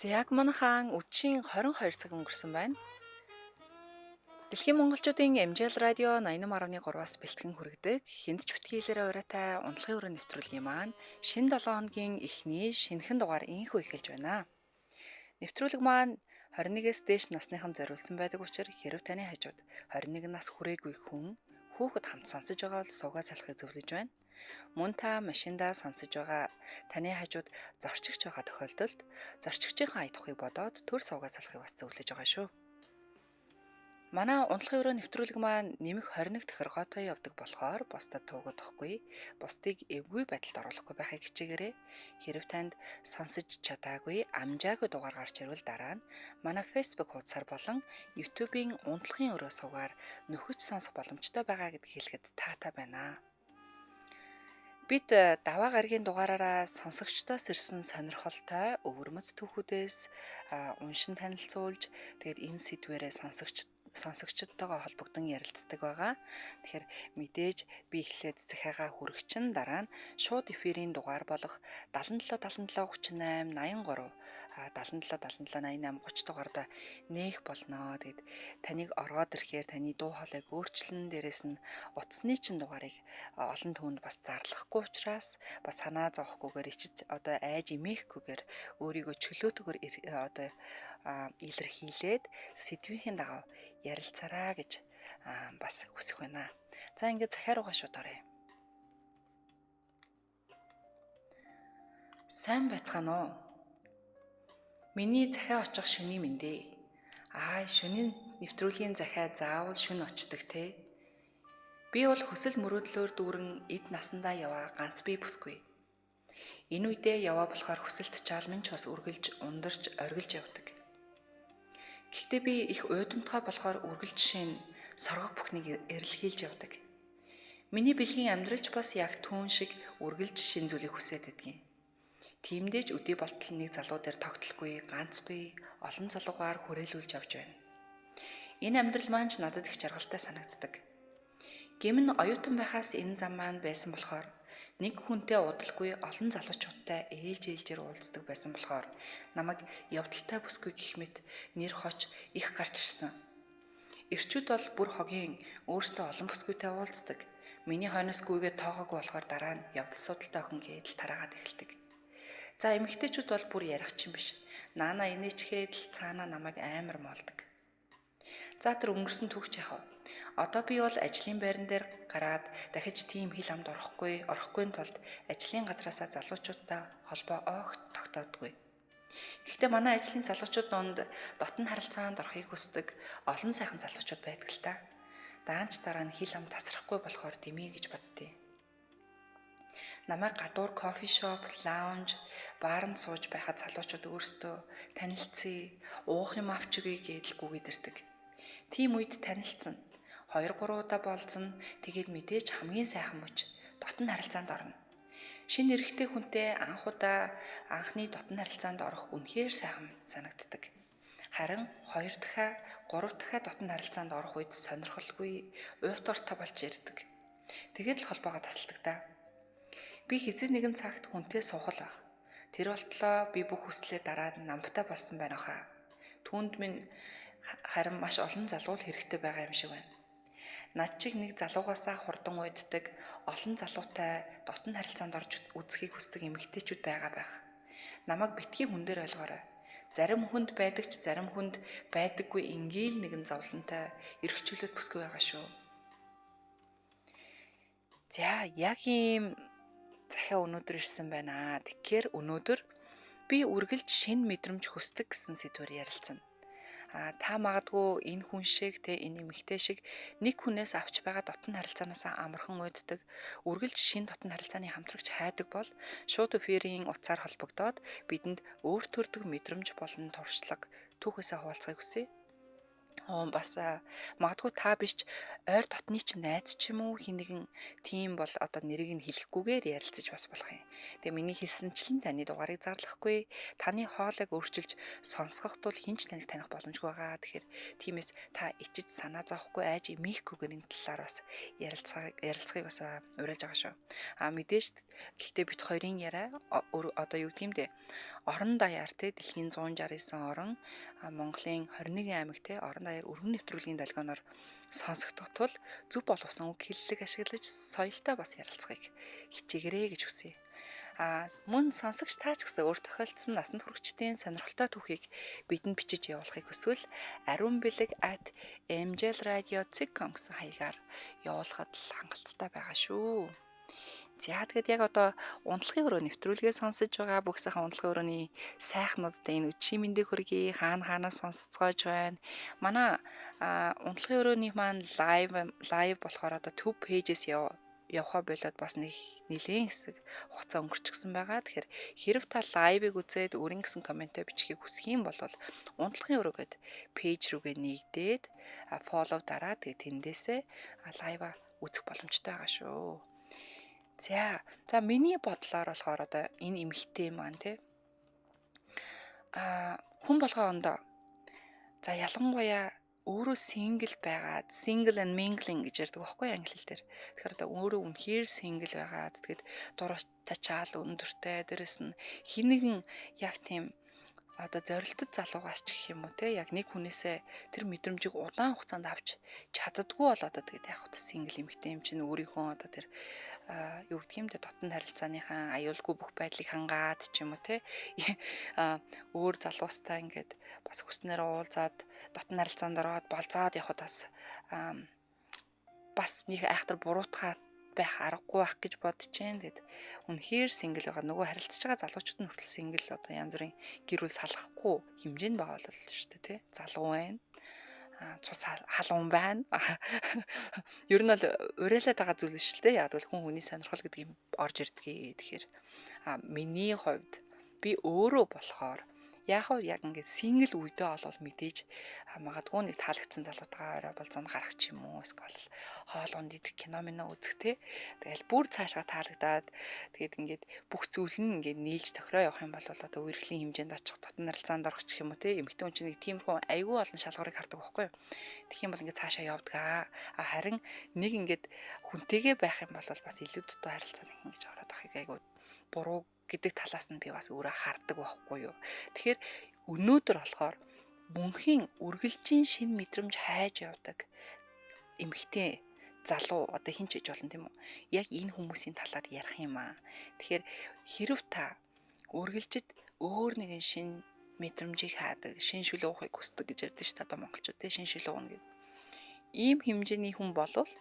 За яг манайхан үдшийн 22 цаг өнгөрсөн байна. Дэлхийн монголчуудын MJL радио 88.3-аас бэлтгэн хүргэдэг Хэнд ч битгий хэлээрээ ураатай унтлахын өрөө нэвтрүүлгийн маань шинэ 7 хоногийн эхний шинэхэн дугаар инхүү эхэлж байна. Нэвтрүүлэг маань 21-ээс дээш насныхан зориулсан байдаг учраас хэрв таны хажууд 21 нас хүрээгүй хүн хүүхэд хамт сонсож байгаа бол суугаа салахыг зөвлөж байна. Мөн та машиндаа сонсож байгаа таны хажууд зорчигч байгаа тохиолдолд зорчигчийн ая тухыг бодоод төр суугаа салахыг бас зөвлөж байгаа шүү. Манай унтлахын өрөө нэвтрүүлэг маань нэмэх 21 тохиргоотой явдаг болохоор бусдад туугадахгүй, бусдыг эвгүй байдалд оруулахгүй байхыг хичээгээрэй. Хэрв танд сонсож чадаагүй, амжаагүй дугаар гарч ирвэл дараа нь манай Facebook хуудасаар болон YouTube-ийн унтлахын өрөө суугаар нөхөж сонсох боломжтой байгаа гэдгийг хэлэхэд таатай байна. Бид даваа гарагийн дугаараараа сонсогчдоос ирсэн сонирхолтой өвөрмөц түүхүүдээс уншин танилцуулж, тэгээд энэ сэдвээрээ сонсогчдтойгоо холбогдон ярилцдаг байгаа. Тэгэхээр мэдээж би эхлээд захиагаа хүргэчин дараа нь шууд эфирийн дугаар болох 77 77 38 83 77 77 88 30 дугаарда нээх болно. Тэгээд таныг ороод ирэхээр таны дуу хоолойг өөрчлөн, дээрэс нь утасны чин дугаарыг олон түмэнд бас зарлахгүй учраас бас санаа зовохгүйгээр ичиж одоо айж имээхгүйгээр өөрийгөө чөлөөтэйгээр одоо илэрхийлээд сэдвийн дагав ярилцаарай гэж бас хүсэх байна. За ингээд захиа руугаа шууд оръё. Сайн байцгаана уу? Миний захиа очих шөнийн мэндээ. Аа, шөнийн нэвтрүүлгийн захиа заавал шөнө очдог те. Би бол хүсэл мөрөөдлөөр дүүрэн эд насандаа яваа ганц бие бүсгүй. Энэ үедээ яваа болохоор хүсэлт чаалмын ч бас үргэлж ундарч оргилж явдаг. Гэхдээ би их уйдамтгай болохоор үргэлж жишээ нь соргог бүхнийг эрэлхийлж явдаг. Миний бэлгийн амьдралч бас яг түүн шиг үргэлж шин зүйлийг хүсээд байдгийн. Тиймдээ ч өдий болтол нэг залуу дээр тогтолгүй ганц бие олон залуугаар хүрээлүүлж авч байна. Энэ амьдрал маань ч надад их жаргалтай санагддаг. Гэм нь оюутан байхаас энэ зам маань байсан болохоор нэг хүнтэй удалгүй олон залуучуудтай ээлж ээлжээр уулздаг байсан болохоор намайг явдалтай бүсгүй гэх мэт нэр хоч их гарч ирсэн. Эрчүүд бол бүр хогийн өөрсдөө олон бүсгүйтэй уулздаг. Миний хойноос гүйгээд тоогоогүй болохоор дараа нь явдал судалтай охин гээд л тараагаад эхэлдэг. За эмэгтэйчүүд бол бүр ярих чинь биш. Наана инээчгээд л цаанаа намайг амар моолдог. За тэр өнгөрсөн түүх ч яхав. Одоо би бол ажлын байран дээр гараад дахиж тийм хил амд орохгүй тулд ажлын газраасаа залуучуудтай холбоо огт тогтоодгүй. Гэхдээ манай ажлын залуучууд дунд дотн харилцаанд орохыг хүсдэг олон сайхан залуучууд байдаг л та. Даанч дараа нь хил ам тасрахгүй болохоор дэмий гэж боддیں۔ Намайг гадуур кофе шоп, лаунж, бааранд сууж байхад залуучууд өөрсдөө танилцъя, уух юм авч өгье гэдэл гүгээд ирдэг. Тийм үед танилцсан. 2-3 удаа болцсон. Тэгээд мэдээж хамгийн сайхан мөч дотн харилцаанд орно. Шинэ эрэгтэй хүнтэй анх удаа анхны дотн харилцаанд орох үнэхээр сайхан санагддаг. Харин 2 дахь, 3 дахь дотн харилцаанд орох үед сонирхолгүй, уйтгартай болж ирдэг. Тэгээд л холбоогоо тасалдаг та. Би хэзээ нэгэн цагт хүнтэй суух л байх. Тэр болтлоо би бүх хүслээ дараад намтай болсон байна хаа. Түүнд минь харин маш олон залуу л хэрэгтэй байгаа юм шиг байна. Над чиг нэг залуугаасаа хурдан уйддаг, олон залуутай дотн харилцаанд орж үзхийг хүсдэг эмэгтэйчүүд байгаа байх. Намайг битгий хүн дээр ойлгоорой. Зарим хүнд байдаг ч зарим хүнд байдаггүй энгийн нэгэн зовлонтой эрх чөлөөт бүсгүй байгаа шүү. За яг ийм захиа өнөөдөр ирсэн байна. Тэгэхээр өнөөдөр би үргэлж шинэ мэдрэмж хүсдэг гэсэн сэдвээр ярилцсан. Та магадгүй энэ хүн шиг те энэ эмэгтэй шиг нэг хүнээс авч байгаа дотн харилцаанаасаа амархан уйддаг, үргэлж шинэ дотн харилцааны хамтрагч хайдаг бол шууд эфирийн утсаар холбогдоод бидэнд өөр төрдөг мэдрэмж болон туршлага түүхээсээ хуваалцахыг хүсье. Бас магадгүй та биш ч ойр дотны ч найз ч юм уу хин нэгэн тийм бол одоо нэрийг нь хэлэхгүйгээр ярилцаж бас болох юм. Тэгээ миний хэлсэнчлэн таны дугаарыг зарлахгүй, таны хоолойг өөрчилж сонсгох тул хэн ч таныг таних боломжгүй байгаа. Тэгэхээр тиймээс та ичиж санаа зовхгүй, айж эмээхгүйгээр энэ талаар бас ярилцахыг бас уриалж байгаа шүү. А мэдээж гэхдээ бит хоёрын яриа одоо юу гэм бэ? Орон даяар те дэлхийн 169 орон, Монголын 21 аймаг те орон даяар өргөн нэвтрүүлгийн долгионоор сонсогдох тул зөв боловсон үг хэллэг ашиглаж соёлтой бас ярилцахыг хичээгээрэй гэж хүсье. А мөн сонсогч та ч гэсэн өөр тохиолдсон насанд хүрэгчдийн сонирхолтой түүхийг бидэнд бичиж явуулахыг хүсвэл aruunbilag@mjlradio.com гэсэн хаягаар явуулахад л хангалттай байгаа шүү. За тэгэд яг одоо унтлагын өрөө нэвтрүүлгээ сонсож байгаа бүх сайхан унтлагын өрөөний сайхнуудтай энэ үдшийн мэндийг хүргэе. Хаана хаанаас сонсоцгоож байна. Манай унтлагын өрөөний маань live болохоор одоо төв page ээс явхаа болоод бас нэг нэлээн хэсэг хугацаа өнгөрчихсөн байгаа. Тэгэхээр хэрв та live ыг үзээд өөрийн гэсэн comment ээ бичихийг хүсэх юм бол унтлагын өрөө гээд page рүүгээ нэгдээд follow дараад тэгээ тэндээсээ live аа үзэх боломжтой байгаа шүү. За миний бодлоор болохоор одоо энэ эмэгтэй маань те хүн болгоондоо за ялангуяа өөрөө single байгаад, single and mingling гэж ярьдаг байхгүй англи хэл дээр. Тэгэхээр одоо өөрөө үнэхээр single байгаад, тэгэд дур тачаал өндөртэй, дээрэс нь хэн нэгэн яг тийм одоо зорилтод залуугаас ч гэх юм уу те яг нэг хүнээсээ тэр мэдрэмжийг удаан хугацаанд авч чаддаггүй бол одоо тэгээд яг хөт single эмэгтэй юм чинь өөрийнхөө одоо тэр юу гэх юм бэ, дотн харилцааныхаа аюулгүй бүх байдлыг хангаад ч юм уу те өөр залуустай ингээд бас хүснээр уулзаад, дотн харилцаанд ороод болзоод явхад бас нэг айхтар буруутгаа байх аргагүй байх гэж бодож जैन. Тэгэд үнэхээр single байгаа, нөгөө харилцаж байгаа залуучууд нь хүртэл single, одоо янз бүрийн гэр бүл салгахгүй хэмжээнд байгаа бол шүү дээ тий. Залуу байна, цус халуун байна. Ер нь бол уриалаад байгаа зүйл шүү дээ. Яг бол хүн хүний сонирхол гэдэг юм орж ирдгээ. Тэгэхээр миний хувьд би өөрөө болохоор яг хав яг ингээд single үедээ олвол мэдээж магадгүй нэг таалагдсан залуутайгаа орой болзоонд гарах ч юм уу, эсвэл хоол унд идэх, кино мино үзэх те. Тэгэл бүр цаашгаа таалагдаад, тэгээд ингээд бүх зүйл нь ингээд нийлж тохироо явах юм бол одоо үерхлийн хэмжээнд очих, дотн харилцаанд орох ч юм уу те. Эмэгтэй хүн чинь нэг тиймэрхүү айгүй олон шалгуурыг хардаг байхгүй юу. Тэгэх юм бол ингээд цаашаа явдаг. А харин нэг ингээд хүнтэйгээ байх юм бол бас илүү дутуу харилцаанд ингэж ороод ахыг айгүй буруу гэдэг талаас нь би бас өөрөө хардаг байхгүй юу. Тэгэхээр өнөөдөр болохоор мөнхийн үргэлжийн шинэ мэдрэмж хайж явдаг эмэгтэй, залуу, одоо хэн ч хийж болно, тийм үү? Яг энэ хүмүүсийн талаар ярих юм аа. Тэгэхээр хэрв та үргэлжид өөр нэгэн шинэ мэдрэмжийг хайдаг, шинэ шөл уухыг хүсдэг гэж ярьдэн шүү дээ одоо монголчууд тийм, шинэ шөл ууна гэдэг. Ийм хэмжээний хүн болвол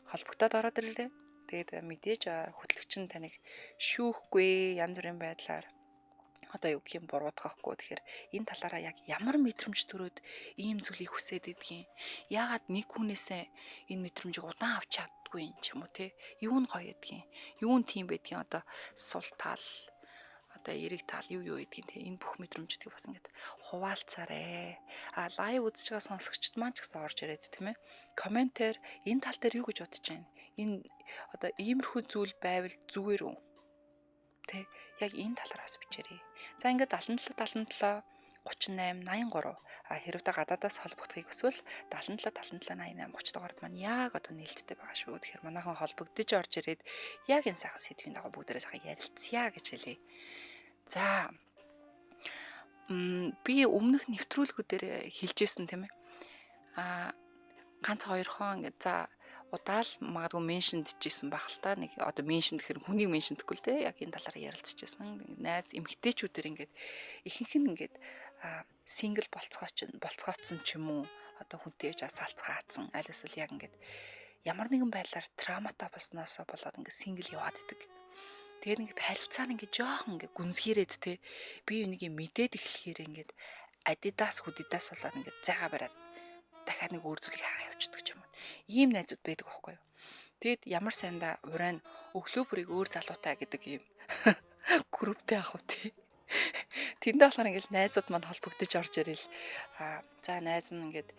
холбогдоод ороод ирээрэй. Тэгээд мэдээж хөтлөгч нь таныг шүүхгүй, янз бүрийн байдлаар одоо юу гэх юм, буруутгахгүй. Тэгэхээр энэ талаараа яг ямар мэдрэмж төрөөд ийм зүйлийг хүсээд идэгин. Яагаад нэг хүнээсээ энэ мэдрэмжийг удаан авч чаддгүй юм ч юм уу те. Юу нь гоё гэдгийг. Юу нь тийм байдгийг, одоо сул тал, одоо эерэг тал юу юу гэдгийг те, энэ бүх мэдрэмжүүдийг бас ингээд хуваалцаарэ. А live үзэж байгаа сонсогчд маань ч гэсэн орж ирээд, тийм ээ. Comment ээр энэ тал дээр юу гэж бодож байна? Энэ одоо иймэрхүү зүйл байвал зүгээр үү? Тэ, яг энэ талаар бас бичээрэй. За, ингээд 77 77 38 83, а хэрв та гадаадаас холбогдохыг хүсвэл 77 77 88 30 дугаард маань яг одоо нээлттэй байгаа шүү. Тэгэхээр манайхан холбогдож орж ирээд яг энэ сайхан сэдвийн дагуу бүгдээрээ сайхан ярилцъя гэж хэлье. За, би өмнөх нэвтрүүлгүүдээр хэлжсэн, тийм ээ. Ганц хоёрхон ингээд за удаал магадгүй mention дчихсэн байх л та. Нэг одоо mention гэхэр хүнийг mention дэхгүй л те, яг энэ талаар ярилцчихсан. Найз эмэгтэйчүүдэр ингээд ихэнх нь ингээд single болцгооцсон ч юм уу, одоо хүнтэй яж салцгаацсан, аль эсвэл яг ингээд ямар нэгэн байдлаар trauma тай болсноосоо болоод ингээд single яваад идэг. Тэгээд ингээд харилцаа нь ингээд жоохон ингээд гүнзгийрээд те, би юунийг мэдээд эхлэхээр ингээд Adidas хүдидас болоод ингээд зайгаа бариад дахиад нэг өөр зүйлийг хаагаа явчихдаг ч юм уу. Ийм найзууд байдаг байхгүй юу. Тэгэд ямар сайндаа урайн өглөө бүрийг өөр залуутай гэдэг ийм групптэй ах уу тий. Тэндээ болохоор ингээл найзууд маань холбогдож орж ирэл. А за, найз нь ингээд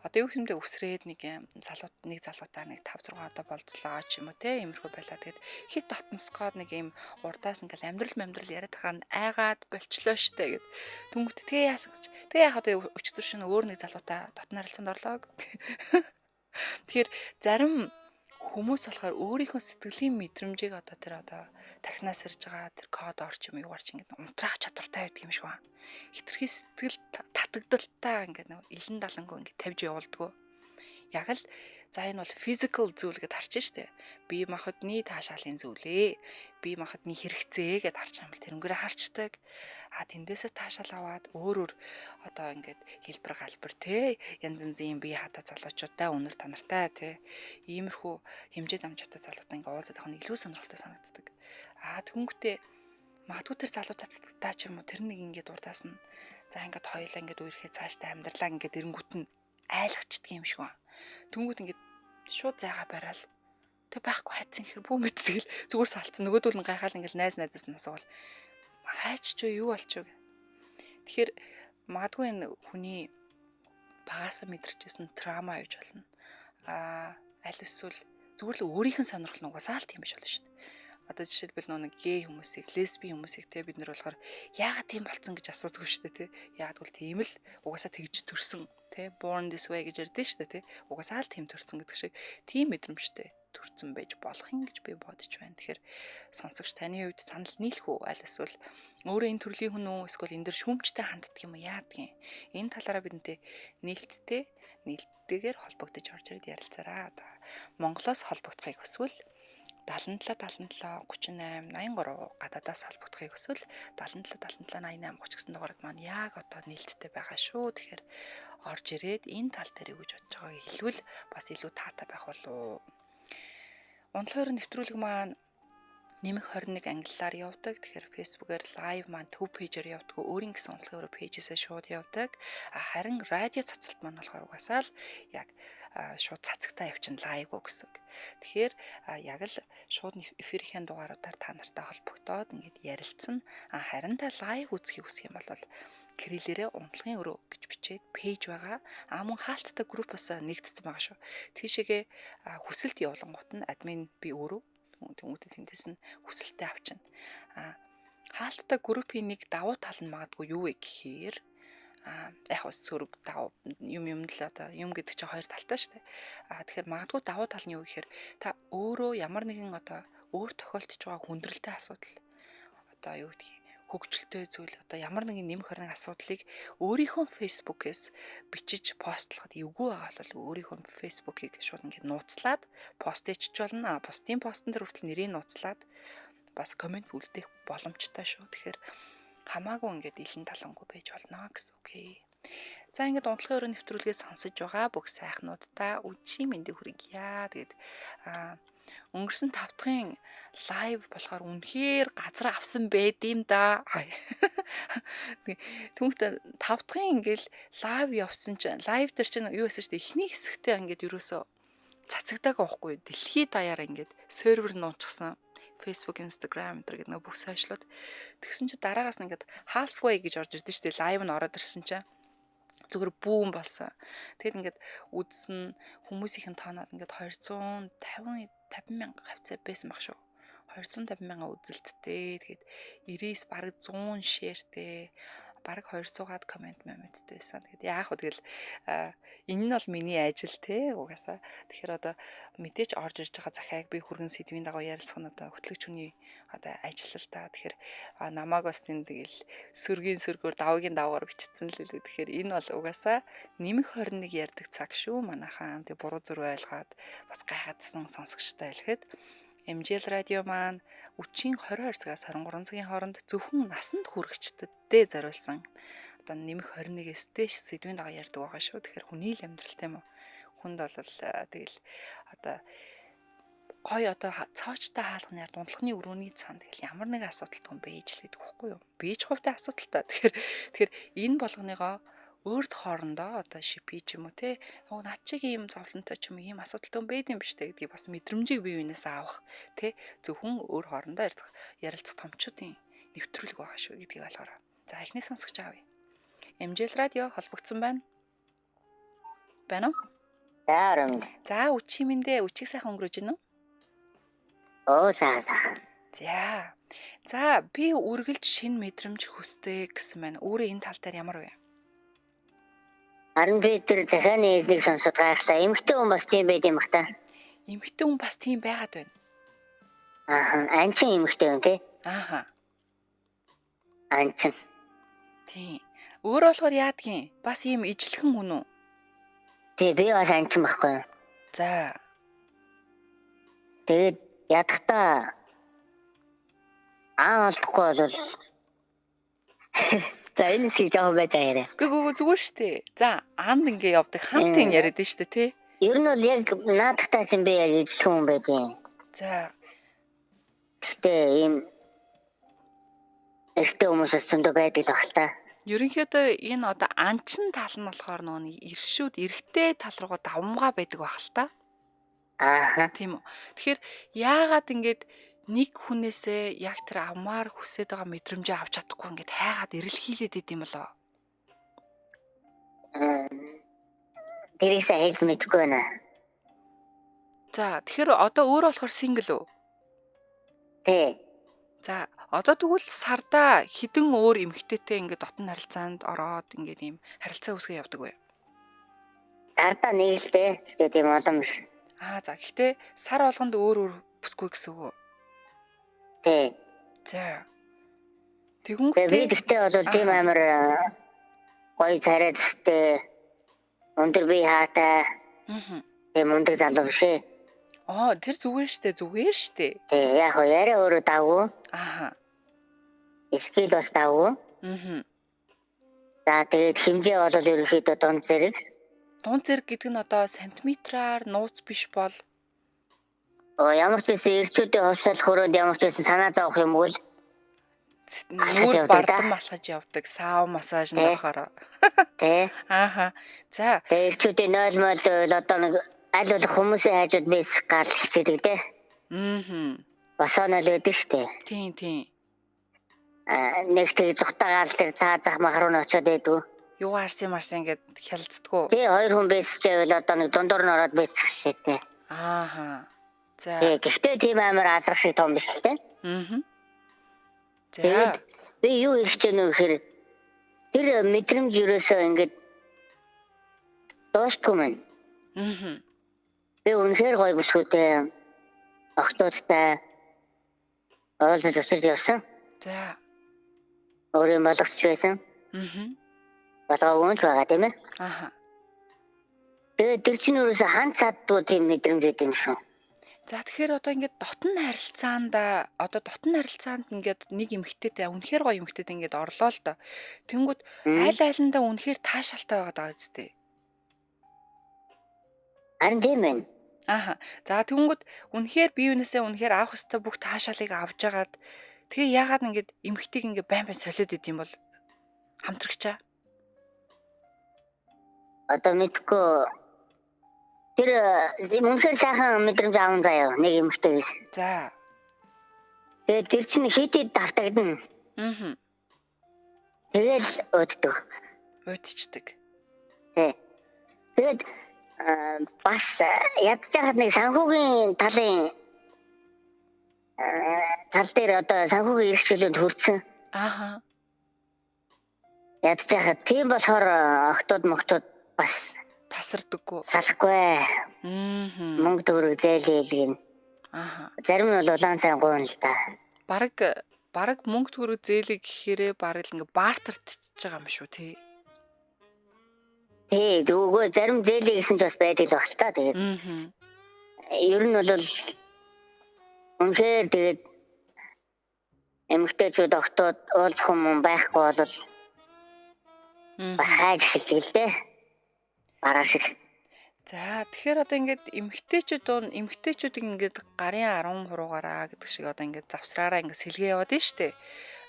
Одоо юу хэмдэ өсрээд нэг юм залуу нэг залуутай нэг 5 6 удаа болцлоо ч юм уу те, иймэрхүү байлаа. Тэгээд хит дотносгоод нэг юм урдаас ингээл амьдрал амьдрал яриад тахаар нь айгаад болчлоо штэ гэд. Түнгүүт тэгээ яасан гэж. Тэгээ яхад өчтөр шин өөр нэг залуутай дотн харилцаанд орлоо. Тэгэхээр зарим хүмүүс болохоор өөрийнхөө сэтгэлийн мэдрэмжийг одоо тэр одоо тархинаас ирж байгаа тэр код орч юм юугаар ч ингээд унтраах чадвартай байдаг юм шиг байна. Хитрхи сэтгэл татагдaltaа ингээд нэг илэн далангуу ингээд тавьж явуулдгүү. Яг л за энэ бол physical зүйл гэд харж штэ. Бие махбодны таашаалын зүйлээ. Бие махбодны хэрэгцээ гэд харж байгаа юм бол тэрнгээрээ харчдаг. А тэндээсээ таашаал аваад өөр өөр одоо ингээд хэлбэр галбар те, янз янзын бие хата залуучуудтай, үнэр танартай те, иймэрхүү хэмжээ дамжаатай залуутай ингээд уулзаад авах нь илүү сонирхолтой санагддаг. А тэнгүүтээ магадгүй тэр залуутай татдаг ч юм уу, тэр нэг ингээд урдаас нь за ингээд хоёулаа ингээд үерхээ цаашдаа амьдралаа ингээд эренгүүт нь айлгчдаг юм шиг байна. Тэнгүүд ингээд шууд зайгаа бараал. Тэг байхгүй хайцсан гэхэр бүү мэд тэгэл зүгээр салцсан. Нөгөөдөл нь гайхаал ингээд найз найзаас нь асуувал хайч ч юу болчих вэ? Тэгэхээр магадгүй энэ хүний багасаа мэдэрчсэн трама гэж болно. А аль эсвэл зүгээр л өөрийнх нь сонирхол нь угаасаа л тийм биш болно шүү дээ. Одоо жишээлбэл нэг гей хүмүүсийг, лесби хүмүүсийг те, бид нар болохоор яагаад тийм болцсон гэж асуудаггүй шүү дээ те. Яагаад гэвэл тийм л угаасаа тэгж төрсөн те, born this way гэж ярьдэн шүү дээ те. Угаасаа л тийм төрсөн гэдэг шиг тийм мэдрэмжтэй төрсөн байж болох юм гэж би бодож байна. Тэгэхээр сонсогч таны хувьд санал нийлэх үү? Аль эсвэл өөрөө энэ төрлийн хүн үү? Эсвэл энэ дэр шүүмжтэй ханддаг юм уу? Яадаг юм? Энэ талаараа бидэнтэй нээлттэй нээлттэйгээр холбогдож орж ирээд ярилцаарай. Монголоос холбогдохыг хүсвэл 77 77 38 83, гадаадаас холбогдохыг хүсвэл 77 77 88 30 гэсэн дугаард маань яг одоо нээлттэй байгаа шүү. Тэгэхээр орж ирээд энэ тал дээр юу гэж бодож байгааг хэлвэл бас илүү таатай байх болов. Унтлахын нэвтрүүлэг маань нэмэх 21 ангиллаар явдаг. Тэгэхээр Facebook-ээр live маань төв page ээр явдаг. Өөрийн гэсэн унтлагын өрөө page ээсээ шууд явдаг. А харин радио цацалт маань болохоор угаасаа л яг шууд цацагтаа явчин live уу гэсэн үг. Тэгэхээр яг л шууд эфирийн дугааруудаар та нартай холбогдоод ингээд ярилцсан. А харин та live үзхийг хүсэх юм бол кириллээрээ унтлагын өрөө гэж бичээд page байгаа. А мөн хаалттай группаас нэгдсэн байгаа шүү. Тийшээгээ хүсэлт явуулангууд нь админ би өөрөө тэнгуүтэ тэндээс нь хүсэлтээ авчна. А хаалттай группийн нэг давуу тал нь магадгүй юу вэ гэхээр а яг хөө сөрөг давуу юм юм л одоо юм гэдэг чинь хоёр талтай шүү дээ. А тэгэхээр магадгүй давуу тал нь юу гэхээр та өөрөө ямар нэгэн одоо өөр тохиолдож байгаа хүндрэлтэй асуудал, одоо юу гэдгийг, хөгжилтэй зүйл, одоо ямар нэгэн нэмэх хориг асуудлыг өөрийнхөө Facebook-ээс бичиж постлоход эвгүй байгаа бол өөрийнхөө Facebook-ыг шууд ингээд нууцлаад пост хийчих болно. А бусдын постн дээр хүртэл нэрийг нууцлаад бас comment үлдээх боломжтой шүү. Тэгэхээр хамаагүй ингээд илэн талангуй байж болно гэсэн үг. За ингээд унтлагын өрөө нэвтрүүлгээ сонсож байгаа бүх сайхнуудаа үдшийн мэндийг хүргье. Тэгээд өнгөрсөн 5 дахьын live болохоор үнэхээр газар авсан байд юм да. Түүнхдээ 5 дахьын ингээл live явсан чинь live дээр чинь юу байсан шүү дээ. Эхний хэсэгтээ ингээд ерөөсөө цацагдаагүй байхгүй. Дэлхийд даяараа ингээд сервер нуунчихсан. Facebook, Instagram энэ гэдэг нэг бүх social ууд. Тэгсэн чинь дараагаас нь ингээд halfway гэж орж ирдэ шүү дээ. Live нь ороод ирсэн чинь зүгээр бүүн болсон. Тэгэд ингээд үзсэн хүмүүсийн тооноод ингээд 250 50 мянга хавцаа байсан баг шүү. 250 мянган үзэлттэй. Тэгээд 99 бараг 100 share тэй, бараг 200-аад comment моменттэй байсан. Тэгээд яах вэ, тэгэл энэ нь бол миний ажил те угаасаа. Тэгэхээр одоо мэдээж орж ирж байгаа захиаг би хүргэн сэдвийн дагуу ярилцах нь одоо хөтлөгч хүний одоо ажил л та. Тэгэхээр намайг бас тэнд тэгэл сөргийн сөргөөр, давгийн давгаар бичсэн л лээ. Тэгэхээр энэ бол угаасаа нэмэх 21 ярьдаг цаг шүү манайхаа. Тэг буруу зүрх ойлгоод бас гайхаадсан сонсогчтой хэлэхэд MJL радио маань үчийн 22 цагаас 23 цагийн хооронд зөвхөн насанд хүрэгчдэдээ зориулсан одоо нэмэх 21-ээс дээш сэдвийн дагуу ярьдаг байгаа шүү. Тэгэхээр хүний л амьдрал тийм үү? Хүнд бол тэгэл одоо гой одоо цоочтой хаалганы ард унтлагын өрөөний цаана тэгэл ямар нэгэн асуудалтай хүн байж л гэдэг хөхгүй юу? Би ч хувьтай асуудалтай. Тэгэхээр энэ болгоныгоо өөрт хоорондоо одоо шипи ч юм уу те, нөгөө над чиг ийм зовлонтой ч юм уу, ийм асуудалтай хүн байд юм биш те гэдгийг бас мэдрэмжийг бие биенээс авах те, зөвхөн өөр хоорондоо ярилцах ярилцах томчуудын нэвтрүүлэг байгаа шүү гэдгийг ойлгоорой. За, эхний сонсогч авъя. MJL радио холбогдсон байна. Байна уу? За орон. За үчи минь дээ үчиг сайхан өнгөрөөж гинэ үү? Оо за за. За. За би үргэлж шинэ мэдрэмж хүсдэг гэсэн байна. Өөрөө энэ тал дээр ямар вэ? Харин би тэр захианы хэлнийг сонсоод гайхлаа. Эмэгтэй хүн бас тийм байд юм бах та. Эмэгтэй хүн бас тийм байгаад байна. Ааха, анчин эмэгтэй хүн тий. Ааха. Анчин. Тийм. Өөр болохоор яадгийн? Бас ийм ижлэхэн хүн үү? Тий, би бас анчин байхгүй юу? За. Тэгээд ядахтаа аан олдохгүй бол за энэ хэсгийг жоохон байж байгаа яриа. Гүй гүй гүй, зүгээр штэ. За, анд ингээ явдаг хамтын яриад нь штэ тий. Ер нь бол яг наадахтаас юм би яг ижлэхэн хүн байдیں۔ За. Гэтэ ийм эрэгтэй хүмүүсээс зөндөө байдаг л баг л та. Ерөнхийдөө энэ одоо анчин тал нь болохоор нөгөө нэг иршүүд эрэгтэй тал руугаа давмгаа байдаг байх л та. Ааха. Тийм үү. Тэгэхээр яагаад ингэж нэг хүнээсээ яг тэр авмаар хүсээд байгаа мэдрэмжээ авч чадахгүй ингээд хайгаад эрэлхийлээд идэм болоо. Тэрийг сайн хэлж мэдэхгүй байна. За тэгэхээр одоо өөр болохоор single үү? Тий. За одоо тэгвэл сардаа хідэн өөр эмэгтэйтэй ингээд дотн харилцаанд ороод ингээд ийм харилцаа үүсгээ явдаг вэ? Сардаа нэг л дээ. Гэтэ тийм олон биш. Аа за гэхдээ сар болгонд өөр өөр бүсгүй гэсэн үг үү? Тий. За. Тэгээ би Тэгэнгүүтээ тэгтээ бол тийм Аха. амар гоё царай төстэй өндөр бие хаатай Аа. тийм өндөр залуу биш ээ. Аа тэр зүгээр штэ зүгээр штэ. Тий яг хоо яриа өөрөө давгүй. Ааха. Скил бас давгүй. Аа. За тэгээд хэмжээ бол ерөнхийдөө дунд зэрэг. Дунд зэрэг гэдэг нь одоо сантиметраар нууц биш бол Оо ямар ч байсан эрчүүдийн хувьсгал хөрөөнд ямар ч байсан санаа зовох юмгүй л Алхаж нүүр явдаг да. бардам алхаж явдаг. Сав массажнд Тий. орохоор. тий. Ааха. За. Тэгээ эрчүүдийн 0 мол байвал одоо нэг аль болох хүмүүсийн хажууд бийс гал хичээдэг дээ. Аа. Босоонол байдаг штэ. Тийм тийм. Аа нэг тэг зүхтаа гал тэр цаа зах мах руу н очиод байдгүй. Юу арсын марсын гэд хялцдаггүй. Тий хоёр хүн бийсчээвэл одоо нэг дундуур нь ороод бийсэх шээ. Ааха. За. Тий гэхдээ тийм амар азрах шиг том биш л дээ. Аа. За. Тэгээд би юу хэлж гэнэ вэ гэхээр тэр мэдрэмж ерөөсөө ингээд дуустгүй мэн. Аа. Би үнэхээр гоё бүсгүйтэй охтуудтай уулзаж учирч явсан. За. Өөрийн болгоч байсан. Аа. Болгоогүй ч байгаа тийм ээ. Ааха. Тэгээд тэр чинь ерөөсөө ханд чаддгүй тийм мэдрэмж өгд юм шүү. За тэгэхээр одоо ингээд дотн харилцаанд одоо дотн харилцаанд ингээд нэг эмэгтэйтэй үнэхээр гоё эмэгтэйтэй ингээд орлоо л доо. Тэнгүүд аль алиндаа үнэхээр таашаалтай байгаа даа үсттэй. Харин тийм байна. Ааха. За тэнгүүд үнэхээр бие биенээсээ үнэхээр авах ёстой бүх таашаалыг авж агаад тэгээ яагаад ингээд эмэгтэйг ингээд байн байн солиод идэм бол хамтрагчаа. Одоо мэдгүй тэр үнэхээр сайхан мэдрэмж аван заяа нэг эмэгтэйгээс. За. Тэгээд тэр чинь хит хит давтагдана. Аа. Тэгэл ууддаг. Уйдчдаг. Тий. Тэгээд бас ядж байхад нэг санхүүгийн талын тал дээр одоо санхүүгийн эрх чөлөөнд хүрсэн. Ааха. Ядж байхад тийм болохоор охтууд мохтууд бас Тасардаггүй. салахгүй. Аа. Мөнгө төгрөг зээлээл гин. Ааха. Зарим нь бол улаан цай гуйна л да. Бараг мөнгө төгрөг зээлэг гэхээрээ бараг л ингээ бартертж байгаа юм шүү тий. Тий, дүүгөө зарим зээлээ гэсэн ч бас байдаг л баг л та. Тэгээд Аа. ер нь бол үнэхээр тэгээд эмэгтэйчүүд охтууд уулзах юм байхгүй бол бас хайж эхэлдэг л дээ. Бараа шиг. За тэгэхээр одоо ингээд эмэгтэйчүүд уун эмэгтэйчүүдийг ингээд гарын 10 хуруугаараа гэдэг шиг одоо ингээд завсраараа ингээд сэлгээ яваад нь штэ.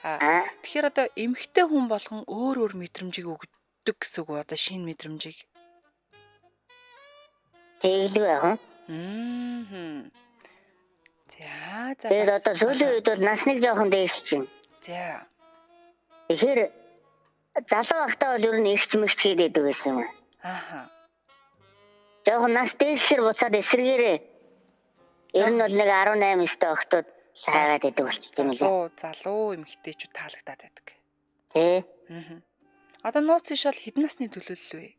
А тэгэхээр одоо эмэгтэй хүн болгон өөр өөр мэдрэмжийг өгдөг гэсэн үг үү одоо шинэ мэдрэмжийг. Тэгэлгүй яах вэ? Аа. За за Тэгээд бас. одоо сүүлийн үед бол насныг жоохон дээшилж байна. За. Тэгэхээр залуу байхдаа бол ер нь ихч мэгч хийдэг байсан юм. Ааха. Жохон нас дээшлэр буцаад эсрэгээрээ ер нь бол нэг 18 9 охтууд хайгаад идэг болчихсон юм лээ. Залуу эмэгтэйчүүд таалагдаад байдаг. Тий. Аа. Одоо нууц иш бол хэдэн насны төлөөлөл вэ?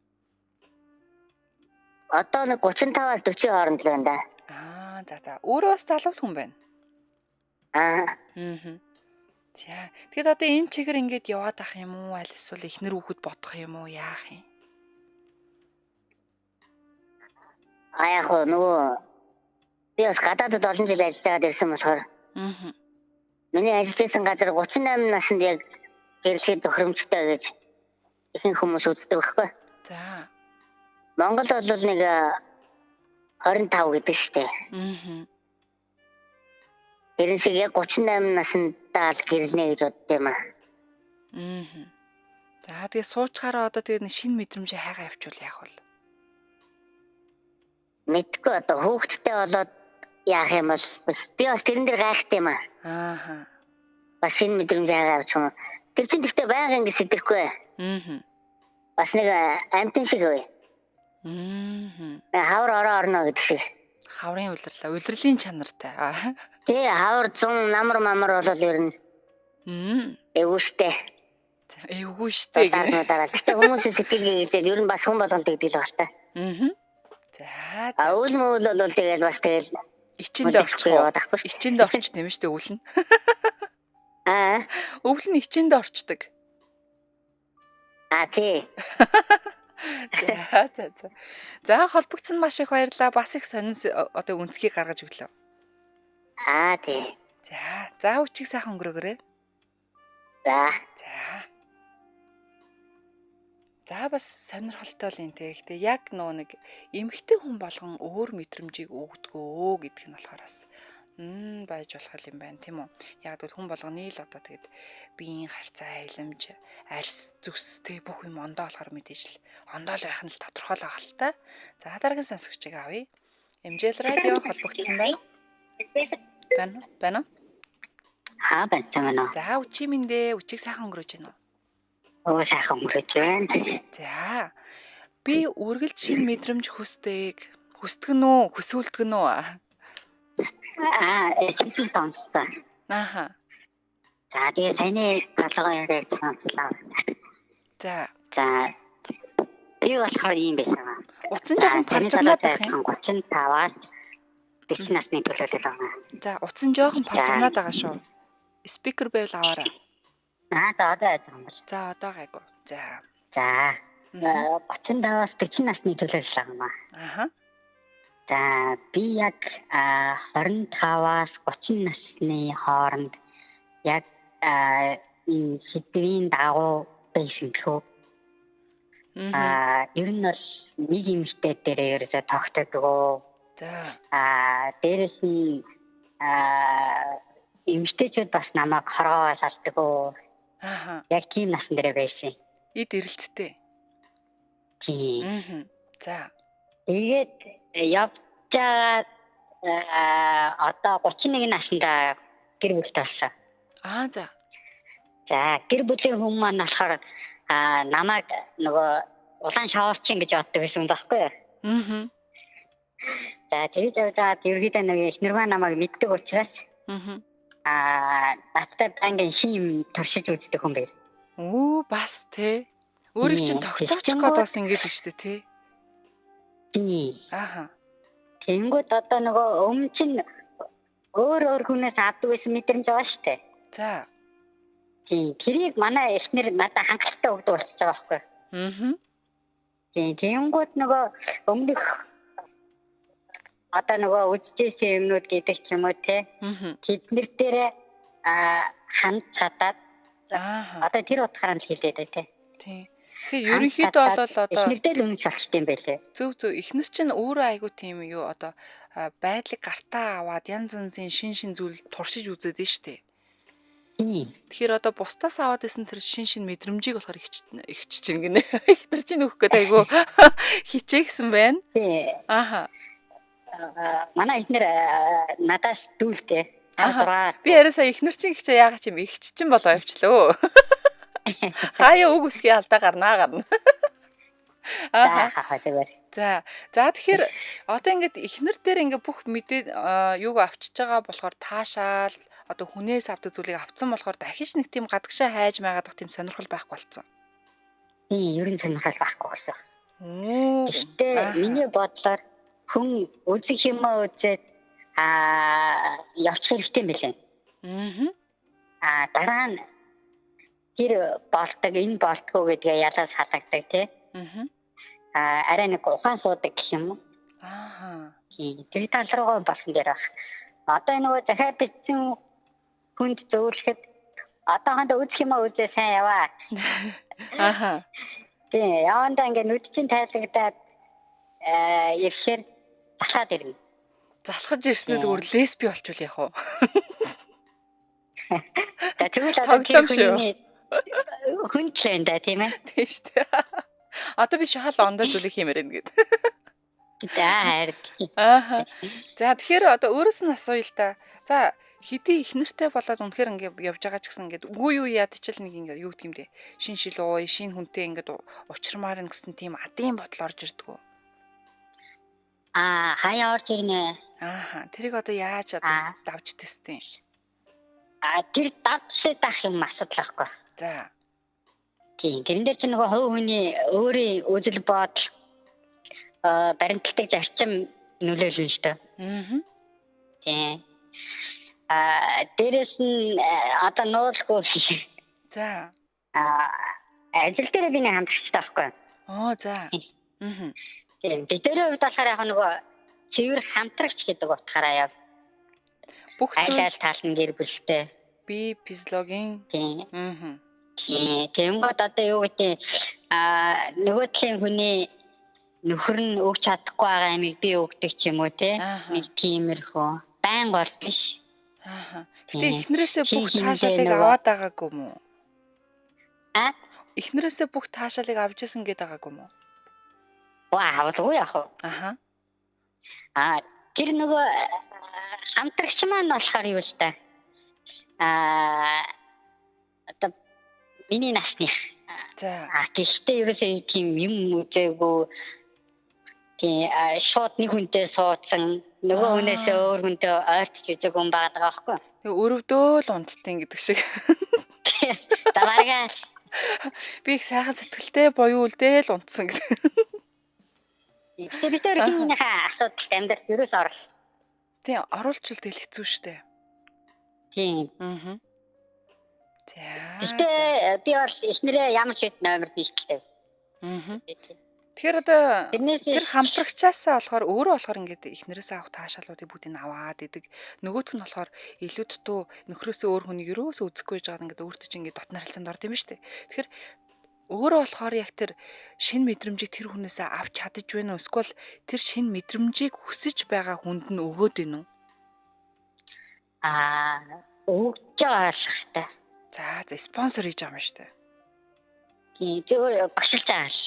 Одоо нэг 35-аас 40 хооронд л байна да. Аа, за. Өөрөө бас залуу хүн байна. Аа. Аа. За. Тэгэхэд одоо энэ чигээр ингээд яваад ах юм уу? Аль эсвэл эхнэр хүүхэд бодох юм уу? Яах юм? А яг хөө нөгөө би бас гадаадд олон жил ажиллаж байгаад ирсэн болохоор Аа. миний ажиллаж байсан газар 38 наснд яг гэрлэхэд тохиромжтой гэж ихэнх хүмүүс үздэг байхгүй. За. Монгол бол нэг 25 гэдэг штэ. Аа. Тэр шиг яг 38 насндаа л гэрлэнэ гэж бодд юм аа. Аа. За, тэгээ суучгаараа одоо тэгээ нэг шинэ мэдрэмжээ хайгаа явуучвал яах вэ? Мэдгүй одоо хүүхэдтэй болоод яах юм бол би бас тэрэн дээр гайхт юм аа. Ааха. Бас шинэ мэдрэмж хайгаа авчих юм. Тэр чинь гэхдээ байнга ингэ сэтгэхгүй. Аа. Бас нэг амтэн шиг бай. Аа. Хавар ороо орно гэдэг шиг. Хаврын улирлаа, улирлын чанартай. Аа. Тий, хавар 100 намар мамар бол ер нь Мм. эвгүй штэ. За, эвгүй штэ гинэ. Дараа. Гэтэ хүмүүсийн сэтгэлгээ хэлээд ер нь бас хүн болгонд тэгдэг л баг та. Аа. За, А за. үйл мөвл бол тэгэл бас тэгэл Ичэндээ очих уу? яваад ахгүй шүү. Ичэндээ орчих юм штэ өвөл нь. Аа. Өвөл нь ичэндээ орчдөг. А тий. За. За, холбогдсон маш их баярлалаа. Бас их сонин одоо үнцгийг гаргаж өглөө. Аа тий. За, за үчиг сайхан өнгөрөөгөрэй. За. За. За бас сонирхолтой л юм те. Гэтэ яг нөө нэг эмэгтэй хүн болгон өөр мэдрэмжийг өгдгөө гэдг нь болохоор бас байж болох юм байна тийм үү? Яг гэвэл хүн болгоны л одоо тэгэд биеийн харьцаа, айламж, арьс, зүс те бүх юм ондоо болохоор мэдээж л ондоо л байх нь л тодорхой л байх л та. За дараагийн сонсогчийг авъя. MJL радио холбогдсон байна. Байна уу? Байна уу? Аа байсан мэн үү. За үчи минь дээ. Үчиг сайхан өнгөрөөж байна уу? Оо сайхан өнгөрөөж байна. За. Би үргэлж шинэ мэдрэмж хүсдэг. Хүсдэг нь үү? Хүсүүлдэг нь үү? Аа сэтгэл томссон. Ааха. За тэгээ саяны толгой яриаг сонслоо. За. За би болохоор ийм байсан аа. Утсан жоохон паржигнаад байх юм. 35-аас 40 насны төлөөлөл байгаа. За, утсан жоохон паржигнаад байгаа шүү. Спикер байвал аваарай. Аа за одоо яаж юм бэ? За, одоо гайгүй. За. За 35-аас 40 насны төлөөлөл байгаа. Аха. За би яг 25-аас 30 насны хооронд яг энэ сэдвийн дагуу байсан гэх үү. Аа ер нь бол нэг эмэгтэй дээр ерөөсөө тогтдогоо. За. Аа дээрэс нь эмэгтэйчүүд бас намайг хоргоогоос алдаг уу. Аха. Яг тийм насан дээр байсан. Эд эрэлттэй. Тийм. Аа. За. Тэгээд явж байгаа одоо 31 наснда гэр бүлтэй болсон. Аа за. За гэр бүлийн хүн маань болохоор намайг нөгөө улаан шаварчин гэж боддог байсан байхгүй юу? Аа. За тэгж явж байгаад ерөөдөө нэг эхнэр маань намайг мэддэг учраас Аа. надтай байнгын шин юм туршиж үздэг хүн байв. Оо бас те. Өөрийг чинь тогтоочих гээд бас ингэж штэ те. Тийм. Ааха. Тэнгүүд одоо нөгөө өмнө чинь өөр өөр хүнээс авдаг байсан мэдрэмж байгаа штэ. За. Тийм. Тэрийг манай эхнэр надад хангалттай өгдөг болчихж байгаа байхгүй юу? Аа. Тийм. Тэнгүүд нөгөө өмнөх одоо нөгөө үзчихсэн юмнууд гэдэг ч юм уу те. Аа. Тэднэр дээр ханд чадаад Ааха. одоо тэр утгаараа л хэлээд бай те. Тийм. Тэгэхээр ерөнхийдөө бол одоо эхнэрдээ л үнэн шалчт юм байлээ. Зөв зөв эхнэр чинь өөрөө айгуу тийм юу одоо байдлыг гартаа аваад янз янзын шин шин зүйл туршиж үзээд нь штэ. Тийм. Тэгэхээр одоо бусдаас аваад исэн тэр шин шин мэдрэмжийг болохоор ихч чинь гинэ. Эхнэр чинь өгөх гээд айгуу хичээгсэн байна. Тийм. Ааха. Манай эхнэр надаас дүүлтэй. Ааха. Би яриа сая эхнэр чинь ихчээ яагаад ч юм ихч чинь болоо явчлаа. Хаяа үг үсгийн алдаа гарнаа гарна. Аа. Зүгээр. За. За тэгэхээр одоо ингээд эхнэр дээр ингээд бүх мэдээ юуг авчиж байгаа болохоор таашаал одоо хүнээс авдаг зүйлийг авцсан болохоор дахиж нэг тийм гадагшаа хайж майгаадах тийм сонирхол байхгүй болсон. Тийм, ер нь сонирхол байхгүй гэсэн. Оо. Гэхдээ миний бодлоор хүн үзэх юмаа үзээд явчих хэрэгтэй юм билээ. Аа. Дараа нь тэр болдог, энэ болдгоо гэдгээ ялаас халагддаг тий. Аа. Арай нэг ухаан суудаг гэх юм уу? Аа. Тийм, тэр тал руугаа болсон дээр баг. Одоо нөгөө захиа бичсэн хүнд зөвлөхөд одоохондоо үзэх юмаа үзээ сайн яваа. Ааха. Тийм, явандаа ингээ нүд чинь тайлагдаад ирэхээр залхаад ирнэ. Залхаж ирснээр зүгээр лесби болчвол яах вэ? За тэгвэл одоо Тоглоом шүү. Хүн ч юм да, тийм ээ. Тийм шүү дээ. Одоо би шахал ондоо зүйлийг хиймээр байна гэд. За харин. Ааха. За тэгэхээр одоо өөрөөс нь асууя л да. За хэдий их нэртэй болоод үнэхээр ингээ явж байгаа ч гэсэн ингээд үгүй юу ядчил нэг ингээ юу гэдэг юм бэ? Шин шил ууй, шин хүнтэй ингээд учирмаар н гэсэн тийм адын бодол орж ирдэг үү? Хаяа орж ирнэ. Ааха. Тэрийг одоо яаж одоо давж тэстэн? Тэр давжсаад ах юм асуудал байхгүй. За. Тийм. Тэрэн дээр чинь нөгөө хувь хүний өөрийн үзэл бодол баримтлагдаг зарчим нөлөөлнө л дээ. Аа. Тийм. Дээрэс нь одоо нуулгүй. За. Ажил дээр би нэг хамтрагчтай байхгүй. Оо за. Аа. Тийм. Бидний хувьд болохоор яг нөгөө цэвэр хамтрагч гэдэг утгаараа яв. Бүх зүйл аль тал нь гэр бүлтэй. Би физиологийн. Тийм. Аа. Тийм. Тэнгүүд одоо юу гэдэг нөгөө талын хүний нөхөр нь өгч чадахгүй байгаа юмыг би өгдөг ч юм уу те. Нэг тиймэрхүү. Байн гол биш. Аа. Гэтэ эхнэрээсээ бүх таашаалыг аваад байгаагүй юм уу? Аа? Эхнэрээсээ бүх таашаалыг авч исэн гээд байгаагүй юм уу? Ваа, авалгүй яах вэ? Аха. Тэр нөгөө хамтрагч маань болохоор юу л та. Одоо миний насных. За. Гэхдээ ерөөсөө тийм юм үзээгүй. Тийм, шууд нэг хүнтэй суудсан, нөгөө хүнээсээ өөр хүнтэй ойртож үзээгүй юм байгаа байхгүй. Тэг өрөвдөө л унттын гэдэг шиг. Давааргаа. Би их сайхан сэтгэлтэй буюу үлдээл унтсан гэдэг. Тэгээ бид өөр хинийхээ асуудалд амьдрал ерөөс орол. Тийм, оруулчвал тэгэл хэцүү шттэ. Тийм. Аа. За. Гэтэ би бол эхнэрээ ямар ч хэд номер нэгтэлтэй. Аа. Тэгэхээр одоо тэр хамтрагчаасаа болохоор өөрөө болохоор ингээд эхнэрээсээ авах таашаалуудыг бүгдийг аваад идэг. Нөгөөх нь болохоор илүү дутуу нөхрөөсөө өөр хүнийг ерөөсөө үзэхгүй байж байгаа ингээд өөртөө чинь ингээд дотн харилцаанд орд юм шүү дээ. Тэгэхээр өөрөө болохоор яг тэр шин мэдрэмжийг тэр хүнээсээ авч чадаж байна уу? Эсвэл тэр шин мэдрэмжийг хүсэж байгаа хүнд нь өгөөд байна уу? Өгч байгаа л та. За, за спонсор хийж байгаа юм шүү дээ. Тийм, зүгээр багшилж байгаа л.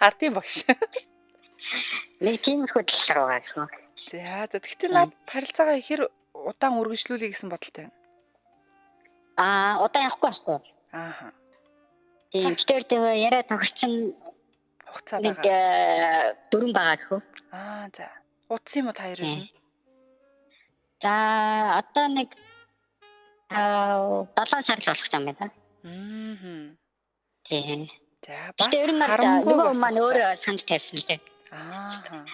Ардын багш. Нэг тиймэрхүү тал руугаа гэх юм. За, за тэгтээ над харилцаагаа ихэр удаан үргэлжлүүлэе гэсэн бодолтой байна. Удаан явахгүй байхгүй. Ааха. Тийм, тэгэхээр тэгээ яриа тохирчин хугацаа байгаа. Нэг 4 байгаа гэх үү? За. Удсан юм уу та хоёр нь? За, одоо нэг 7 сар л болох юм байна. Аа. Тийм. За, бас харамгүй бас маань өөрөө санал тавьсан л дээ. Аа.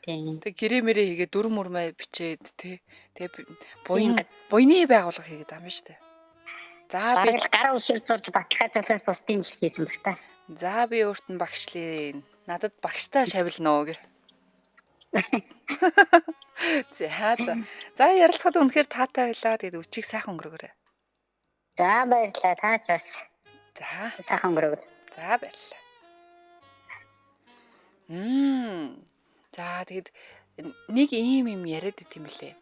Тийм. Тэг гэрээ мэрээ хийгээ дүр мөрмөө бичээд тий. Тэгээ буйны байгууллага хийгээд байгаа юм шүү дээ. За би гараа үсэр зурж баталгаажуулаас бусдын жил хийсэн баг та. За би өөрт нь багшлаа. Надад багштай шавилна уу гэ. За за. За ярилцахад үнэхээр таатай байлаа. Тэгээд өчиг сайхан өнгөрөөгөөрэй. За баярлалаа. Та ч бас. За. Сайхан өнгөрөөгөө. За баярлалаа. За тэгэд нэг ийм юм яриад ит юм лээ.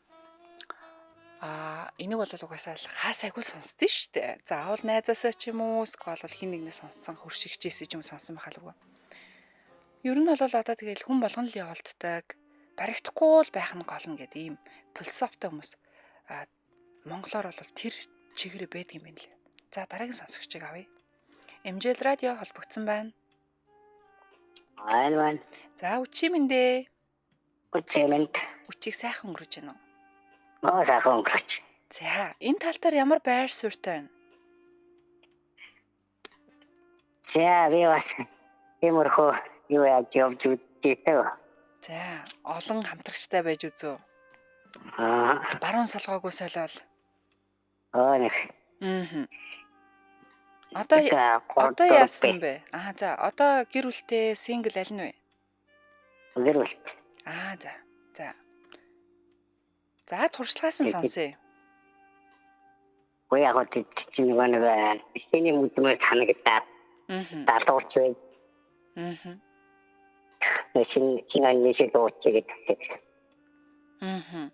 Энийг бол угаасаа л хаасайгүй сонсдсон шүү дээ. Заавал найзаасаа ч юм уу, эсвэл хин нэгнээс сонссон, хөршигчээсээ ч юм сонссон байхаа л үгүй. Ер нь бол одоо тэгэл хүн болгон л явуулддаг. Баригдахгүй л байх нь гол нь гэдэг ийм философитой хүмүүс монголоор бол тэр чигээрээ байдаг юм байна лээ. За дараагийн сонсогчийг авъя. MJL радио холбогдсон байна. Байна байна. За үчи минь дээ. Үчи минь. Үчиг сайхан өнгөрөж байна уу? Оо сайхан өнгөрч. За, энэ тал дээр ямар байр суурьтай байна? За, би бас тиймэрхүү юу яаж явж үзчихээ. За, олон хамтрагчтай байж үзөө. Аа. Баруун солгоогүй солиол. Аа нэг. Аа. Одоо яасан бэ? Аа за, одоо гэр бүлтэй single аль нь вэ? Гэр бүлтэй. Аа за. За. За, туршлагаас нь сонсъё. Үгүй яг гоо чи нөгөө нэг шиний мүдмээр санагдаад. Аа. Далуурч бай. Аа. Шинэ шинэ анны шиг дууч гэдэг. Аа.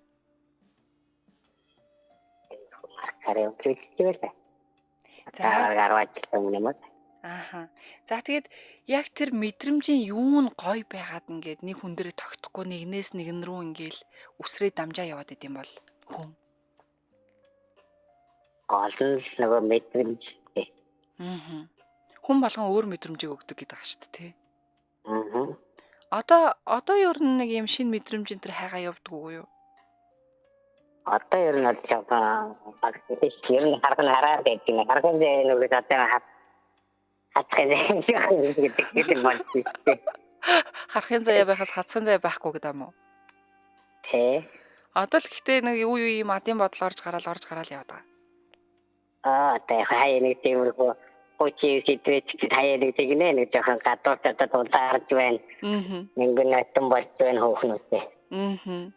Харин үгүй. За 10 жил өмнө юм уу? Ааха. За тэгээд яг тэр мэдрэмжийн юу нь гой байгаад ингээд нэг хүн дээрээ тогтохгүй нэгнээс нэгэн рүү ингээл үсрээ дамжаа яваад идэм бол хүн. Гол нь л нөгөө мэдрэмж. Аа. Хүн болгон өөр мэдрэмжийг өгдөг гэдэг ааш тэ. Аа. Одоо ер нь нэг юм шинэ мэдрэмж энэ төр хайгаа явдггүй юу? Одоо ер нь бол жоохон ер нь харах нь хараад байдаг. Харах нь нөгөө одоо хацхын гэдэг гэдэг бол тийм. Харахын заяа байхаас хацхын заяа байхгүй гэдэг юм уу? Тэ. Одоо л гэхдээ нэг юу юу юм адын бодол орж гараал яваад байгаа. Аа одоо хаяа нэг тиймэрхүү 30 сэдвэж хаяа нэг тэгнэ нэг жоохон гадуур татад улаарч байна. Аа. Нэнгэн нотон болж байна хөөхнүүдээ. Аа.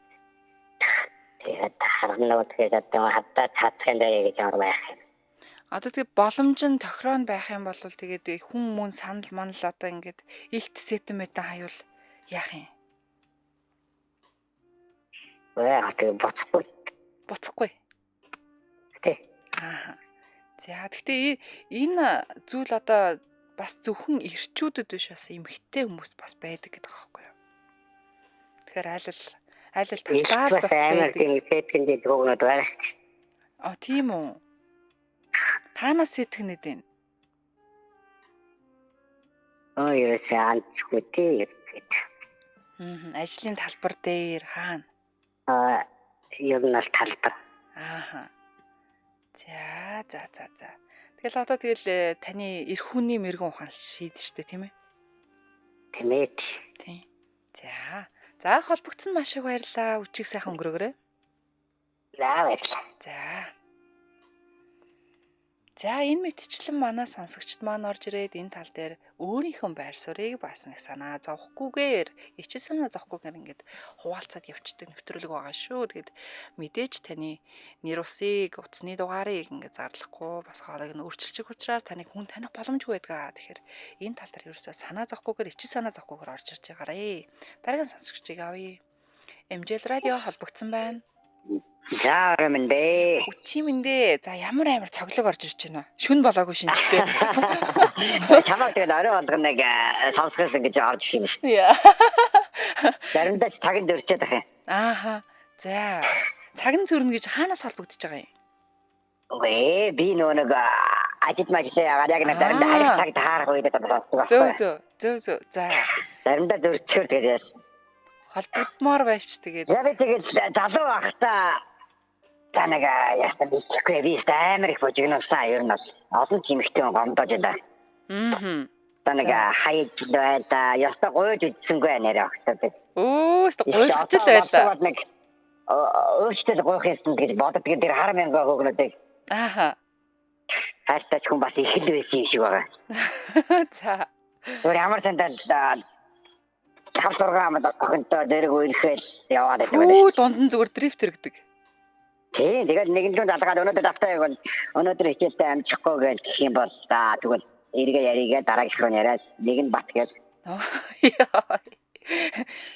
Тэгээд харна уу тэгээд одоо хадаа хацхын заяа гэж ямар байх юм. Одоо тэгээ боломж нь тохироо нь байх юм бол тэгээд хүн мөн санал манал одоо ингээд илт сэтэн мэтэн хаюул яах юм? Вэ тэгээ буцахгүй. Буцахгүй. Тэ. Аа. За гэхдээ энэ зүйл одоо бас зөвхөн эрчүүдэд биш бас эмэгтэй хүмүүс бас байдаг гэдэг байгаа байхгүй юу? Тэгэхээр айл ал талдаа л бас байдаг. Тийм сэтгэн дээр хөөгнөд байгаа шүү дээ. А тийм үү. Хаанаас сэтгэнэд байна? Оо ерөөсөө анцгүй тий. Аа, ажлын талбар дээр хаана? Аа, ер нь бол талбар. Ааха. За, за, за, за. Тэгэл одоо тэгэл таны эрх хүний мэрэгэн ухаан шийдэж штэ тийм ээ? Тийм ээ. Тийм. За. За холбогдсон маш их баярлалаа. Үчиг сайхан өнгөрөөгөрэй. За баярлалаа. За. За энэ мэтчлэн манай сонсогчд маань орж ирээд энэ тал дээр өөрийнхөө байр суурийг бас нэг санаа зовхгүйгээр, ичил санаа зовхгүйгээр ингээд хуваалцаад явцдаг нэвтрүүлэг байгаа шүү. Тэгээд мэдээж таны нэр усыг, утасны дугаарыг ингээд зарлахгүй бас хоолойг нь өөрчилчих учраас таныг хүн таних боломжгүй байдаг. Тэгэхээр энэ тал дээр ерөөсөө санаа зовхгүйгээр, ичил санаа зовхгүйгээр орж ирж байгаарэ. Дараагийн сонсогчдыг авъя. MJL радио холбогдсон байна. За орой минь дээ. Үчи минь дээ. За ямар амар цоглог орж ирж байна. Шүн болоогүй шинжтэй. Чамайг тэгээд орой болгоно нэг сонсгосон гэж орж ирэх юм шүү. Яа. Заримдаа ч цаг нь зөрчөөд ах юм. Ааха. За. Цаг нь зөрнө гэж хаанаас холбогдож байгаа юм? Үгүй би нөгөө нэг ажид мажлаа яагаад яг нэг заримдаа харих цаг таарах үед одоо сонсдог Зөв зөв. Зөв зөв. За. Заримдаа зөрчөөр тэгээд холбогдмоор байвч тэгээд. Я би тэгээд залуу байхдаа за нэг яасан бичихгүй би амар их божигнуулсан ер нь бол олон чимэгтэй гомдож байна. Аа. За нэг хаяж байлаа. Ёстой гуйж үзсэнгүй нэрээ огтод. Өө, ёстой гуйж л байлаа. Нэг өөртөө л гуйх юмсан гэж боддог. Тэр хар мянга хөөгнүүдийг. Ааха. Хайртай ч хүн бас их л байсан юм шиг байгаа. За. Өөр ямар сандал 5 6 амд охинтой зэрэг үерхээл яваад байдаг. Хүү дунд нь зүгээр дрифт хэрэгдэг. Тийм, тэгээд нэгэн лүү залгаад өнөөдөр давтаа яг өнөөдөр хичээлдээ амжихгүй гэж гэх юм бол за тэгвэл эргээ яригээ дараагийнх руу яриад нэг нь бат гэж.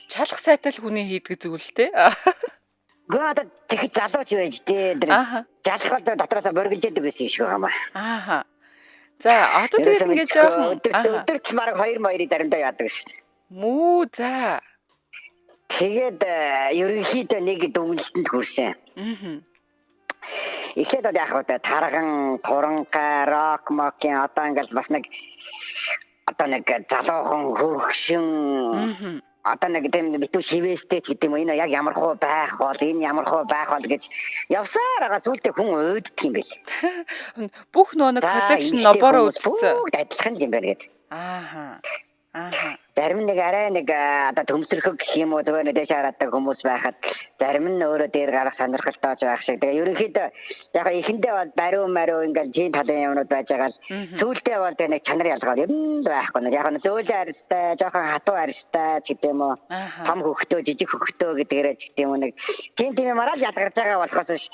Чалах сайтай л хүний хийдэг зүйл л те. Гөө одоо тэгэхэд залууч байж дээ. Жалах бол дотроосоо моргилж яадаг байсан юм шиг байгаа юм аа. Ааха. За одоо тэгээд ингээд жоохон өдөрт бараг 2 моёрыг заримдаа яадаг шүү дээ. Мүү за. Тэгээд ерөнхийдөө нэг дүгнэлтэнд хүрсэн. Аа. Эхлээд бол яг хөө тарган, туранга, рок, мокийн одоо ингээл бас нэг Одоо нэг залуухан хөгшин одоо нэг тийм битүү шивээстэй ч гэдэг юм уу, энэ яг ямар хуу байх бол, энэ ямар хуу байх бол гэж явсаар байгаа сүултээ хүн уйддаг юм бэл. Бүх нөө нэг коллекшн нобороо үзсэн. Бүгд адилхан юм байна гэд. Ааха. Ааха. Зарим нэг арай нэг одоо төмсөрхөг гэх юм уу, зүгээр нэг дээш харааддаг хүмүүс байхад зарим нь өөрөө дээр гарах сонирхолтой байх шиг. Тэгээ ерөнхийдөө яг эхэндээ бол бариу мариу ингээл жин талын юмнууд байж байгаа л сүүлдээ бол тэгээ нэг чанар ялгаа юм байхгүй. Нэг яг нь зөөлөн арьстай, жоохон хатуу арьстай ч гэдэг юм уу. Том хөхтөө, жижиг хөхтөө гэдгээрээ ч гэдэг юм уу, нэг тийм тийм юмараа л ялгарч байгаа болохоос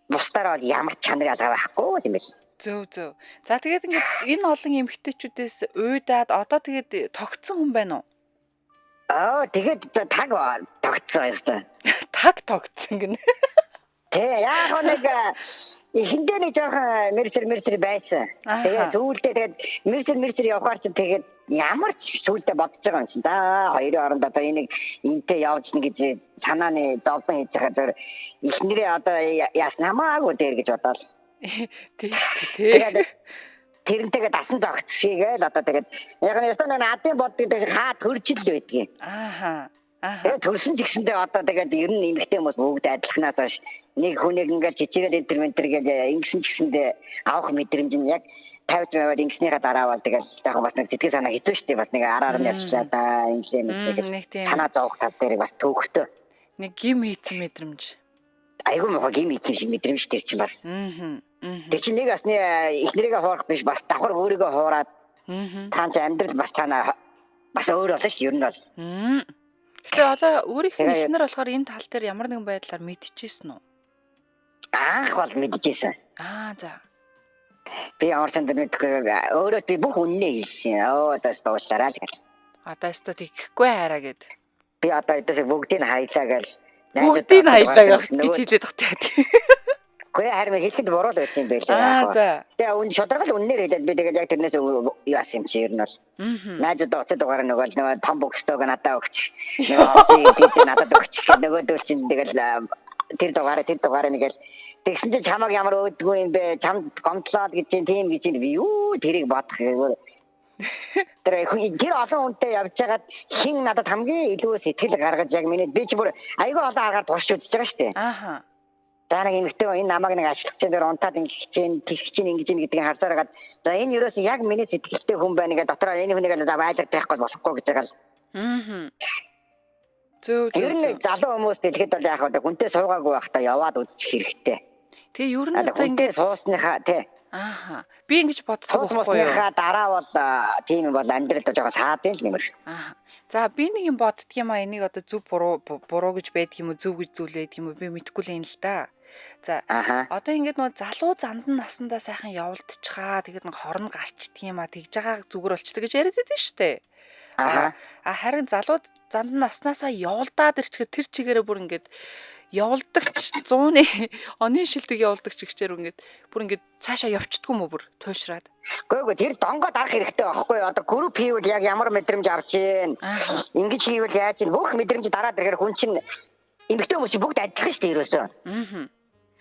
бусдаар бол ямар чанар ялгаа байхгүй юм бэл. Зөв зөв. За тэгээд ингээд энэ олон эмэгтэйчүүдээс уйдаад одоо тэгээд тогтсон хүн байна уу? Аа тэгээд таг тогтсон юм. Таг тогтсон гинэ. Тэ яг нэг эхэндээ нэг жоохон мэрсэр байсан. Тэгээд сүүлдээ тэгээд мэрсэр явахаар чинь тэгээд ямар ч сүүлдээ бодож байгаа юм чинь. За хоёрын оронд одоо энийг энтэй явж нэг гэж санааны зовлон хийж байгаа зөв эхнэрээ одоо яасан хамаагүй дээр гэж бодоол. Тийм шүү дээ, тий. Тэрнтэйгээ дасан зогцсийгээл одоо тэгээд яг нь ёстой нэг адын бод гэдэг шиг хаа төржил л байдгийг. Ааха. Ааха. Тэгээд төрсөн ч гэсэндээ одоо тэгээд ер нь эмэгтэй хүмүүс бүгд адилханаас хойш нэг хүнийг ингээд чичирэл энтер ментер гэж ингэсэн ч гэсэндээ авах мэдрэмж нь яг 50 маваад ингэснийхаа дараа бол тэгээд яг бас нэг сэтгэл санаа хэцүү шүү дээ. Бас нэг араар нь явчлаа да инглээ мэт тэгээд санаа зовох тал дээр бас төвхтөө. Нэг гим хийцэн мэдрэмж. Айгүй мохоо гим хийцэн шиг мэдрэмж тэр чинь бас. Аа. Тэр чинь нэг басны эхнэрийгээ хуурах биш бас давхар өөрийгөө хуураад таан чи амьдрал бас танаа бас өөр болно ш ер нь бол. Гэтэ одоо өөрийнх нь эхнэр болохоор энэ тал дээр ямар нэгэн байдлаар мэдчихсэн үү? Анх бол мэдчихсэн. Аа за. Би ямар ч юм мэдгүй өөрөө би бүх үннээ хэлсэн. Оо одоо дуушлаараа л гэл. Одоо өстө тэгхгүй хайраа гэд. Би одоо эдээс бүгдийг хайлаа гэл. Бүгдийг хайлаа гэж хэлээд багтаа. Гэхдээ харин хэлэхэд буруу л байсан юм байлээ. Аа за. Тэгээ үн шударгал үннээр хэлээд би тэгээд яг тэрнээс яасан юм чи ер нь бол. Найзууд уцад дугаар нөгөө том бокстойг надад өгч. Нөгөө тийч надад өгч гэхэд нөгөөдөл чинь тэгэл тэр дугаараа нэгэл тэгсэн чинь чамаг ямар өөдгөө юм бэ? Чамд гомдлоод гэж чинь тийм гэж чинь би юу тэрийг бодох гэвэл тэр олон хүнтэй явж байгаад хин надад хамгийн илүү сэтгэл гаргаж яг миний би чи бүр айгүй олон аргаар турш үзэж байгаа шүү дээ. Ааха. За нэг эмэгтэй энэ намайг нэг ашиглах дээр унтаад ингэх чинь тэгэх чинь ингэж ин гэдгийг харсаар хагаад за энэ ерөөс яг миний сэтгэлтэй хүн байна гэдэг дотроо энэ хүнийг л байлгах байхгүй болохгүй гэж байгаа л. Аа. Зөв зөв. Ер нь залуу хүмүүс дэлгэхэд бол яг хаа хүнтэй суугаагүй байхдаа яваад үзчих хэрэгтэй. Тэгээ ер нь одоо ингэ суусныхаа тий. Ааха. Би ингэж боддог байхгүй юу? Суусныхаа дараа бол тийм бол амьдрал жоохон саадын л нэмэр. Аа. За би нэг юм боддөг юм а энийг одоо зөв буруу гэж байдаг юм уу зөв гэж зүйл байдаг юм уу би мэдэхгүй л юм л да. За одоо ингээд нөгөө залуу зандан насандаа сайхан явуулдчихаа тэгээд нэг хорн гарчдг юм а тэгж байгаа зүгээр болчдөг гэж яриад байдсан шүү дээ. Аа харин залуу зандан наснаасаа явуулдаад ирчихээр тэр чигээрээ бүр ингээд явуулдагч 100-ны оны шилдэг явуулдагч гिचээр ингээд бүр ингээд цаашаа явчихдгүй юм уу бүр туйлшраад. Гүйгүй тэр донгоо дарах хэрэгтэй байхгүй юу? Одоо групп хийвэл яг ямар мэдрэмж авч гин? Ингэж хийвэл яаж гин? Бүх мэдрэмж дараад ирэхээр хүн чинь эмэгтэй хүмүүс бүгд адилхан шүү дээ ерөөсөө. Аа.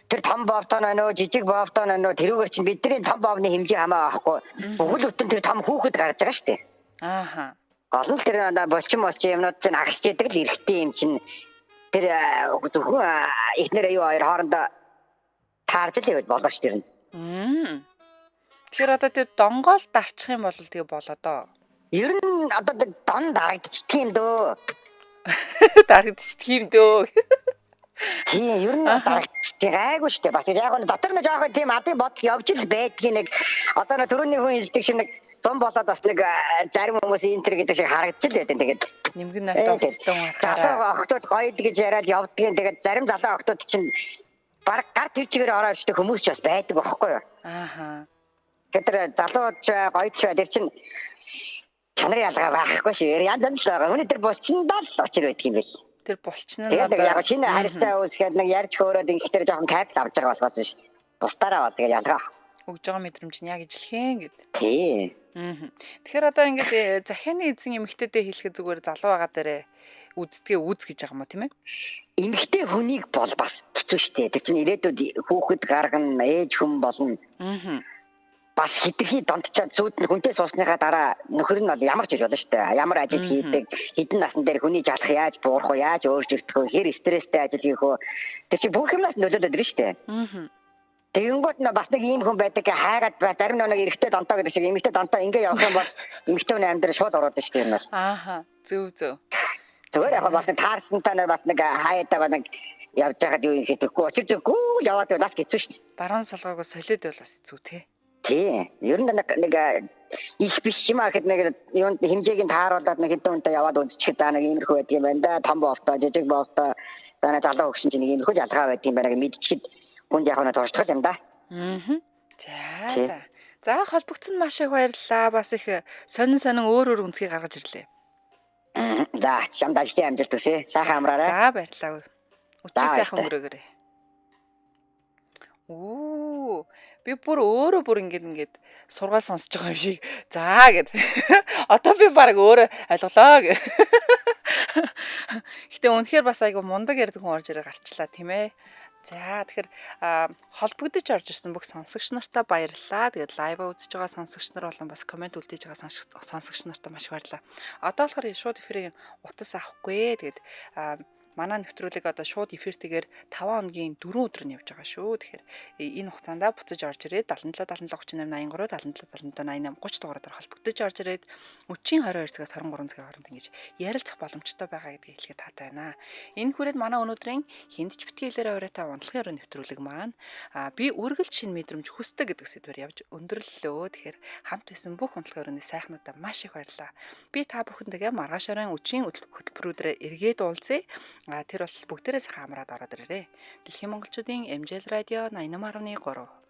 Тэр том бовтон байна уу, жижиг бовтон байна уу, тэрүүгээр чинь бидний том бовны хэмжээ хамаа байхгүй. Бүхэл бүтэн тэр том хүүхэд гарч байгаа шүү дээ. Ааха. Гол нь тэр болчин юмнууд чинь агш чийдэг л эрэгтэй юм чинь тэр зөвхөн эхнэр аюу хоёр хоорондоо таарж л байвал болоо ш тэр нь. Тэгэхээр одоо тэр донгоол дарчих юм бол тэгээ болоо доо. Ер нь одоо дон дарагдчих юм дөө. Дарагдчих юм дөө. Тийм ер нь дарагдчих гайгүй штэ. Бас яг нь дотор нь жоохон тийм адын бодол явж л байдгийг нэг одоо нэг түрүүний хүн хэлдэг шиг нэг зам болоод бас нэг зарим хүмүүс энэ төр гэдэг шиг харагдчих л байдаг. Тэгээд нэмгэн нойтоо уцтан харахаараа залуу охтууд гоё гэж яриад явдгийн. Тэгээд зарим залуу охтууд чинь баг гар тэр чигээр ороо өвчтэй хүмүүс ч бас байдаг байхгүй юу? Ааха. Тэр залууч гоё ч тэр чинь чанарын ялгаа байхгүй шүү. Янз янз л байгаа. Хүний тэр булчиндаа л учир байдаг юм бэл. Тэр булчин нь одоо яг шинэ харьцаа үүсгээд нэг ярьж хөөрөөд ингэхдээ жоохон кайф авч байгаа болохоос ш. Бусдаараа бол тэгээд ялгаа. Өгж байгаа мэдрэмж нь яг ижилхэн гэд. Тий. Тэгэхээр одоо ингээд захианы эзэн эмэгтэйдээ хэлэхэд зүгээр залуу байгаа дээрээ үздгээ үз гэж байгаа юм уу тийм ээ? Эмэгтэй хүнийг бол бас хэцүү шттэ. Тэр чинь ирээдүйд хүүхэд гаргана, ээж хүн болно. Аа. Бас хитрхи донтчоод сүйд нь хүнтэй суусныхаа дараа нөхөр нь бол ямар ч хийж болно шүү дээ. Ямар ажил хийдэг, хэдэн насн дээр хүний жалах яаж буурах вэ, яаж өөрчлөгдөх вэ, хэр стресстэй ажил хийх вэ? Тэр чинь бүх юмнаас нөлөөлөд ирнэ шүү дээ. Тэгэнгүүт нь бас нэг ийм хүн байдаг хайгаад зарим нэг эрэгтэй донтоо гэдэг шиг эмэгтэй донтоо ингээ явах юм бол эмэгтэй хүний амьдрал шууд ороод шүү дээ юм бол. Ааха. Зөв зөв. Зүгээр яг бас нэг таарсантай нэг бас нэг хаяадаа нэг явж байхад юу юм хийхгүй учир зүггүй л яваад бас хэцүү шүү дээ. Баруун салгаагүй солиод бол бас хэцүү те. Тий. Ер нь нэг их биш юм а гэхэд нэг юунд хэмжээг нь тааруулаад нэг хэдэн хүнтэй яваад үзчихэд за нэг иймэрхүү байдаг юм байна да. Том боовтой, жижиг боовтой, за нэг залуу хөгшин чинь нэг иймэрхүү ялгаа байдаг юм байна гэж мэдчихэд хүнд яг нь туршдах юм да. Аа. За за. За холбогдсон маш их баярлалаа. Бас их сонин сонин өөр өөр үнцгийг гаргаж ирлээ. За чамд ажлын амжилт хүсье. Сайхан амраарай. За баярлалаа. Үчиг сайхан өнгөрөөгөөрэй. Оо, би бүр өөрөө бүр ингээд сургаал сонсож байгаа юм шиг. За гэд. Одоо би баг өөрөө ойлголоо гэ. Гэтэ үнэхээр бас айгу мундаг ярьдаг хүн орж ирээ гарчлаа тийм ээ. За тэгэхээр холбогдож орж ирсэн бүх сонсогч нартаа баярлалаа. Тэгээд live аа үзэж байгаа сонсогч нар болон бас comment үлдээж байгаа сонсогч нартаа маш их баярлалаа. Одоо болохоор шууд эфирийн утас авахгүй. Тэгээд манай нэвтрүүлэг одоо шууд эфиртэйгээр 5 хоногийн 4 өдөр нь явж байгаа шүү. Тэгэхээр энэ хугацаанд буцаж орж ирээд 77 77 38 83 77 77 88 30 дугаараар холбогдож орж ирээд өчийн 22 цагаас 23 цагийн хооронд ингэж ярилцах боломжтой байгаа гэдгийг хэлэхэд таатай байна. Энэ хүрээд манай өнөөдрийн хүнд ч битгий хэлээрээ урайтай унтлагын өрөө нэвтрүүлэг маань би үргэлж шинэ мэдрэмж хүсдэг гэдэг сэдвээр явж өндөрлөлөө. Тэгэхээр хамт байсан бүх унтлагын өрөөний сайхнуудаа маш их баярлалаа. Би та бүхэнтэйгээ маргааш оройн өчийн хөтөлбөрүүдээр эргээд уулзъя. Тэр бол бүгдээрээ сайхан амраад ороод ирээрэй. Дэлхийн монголчуудын MJL радио 88.3.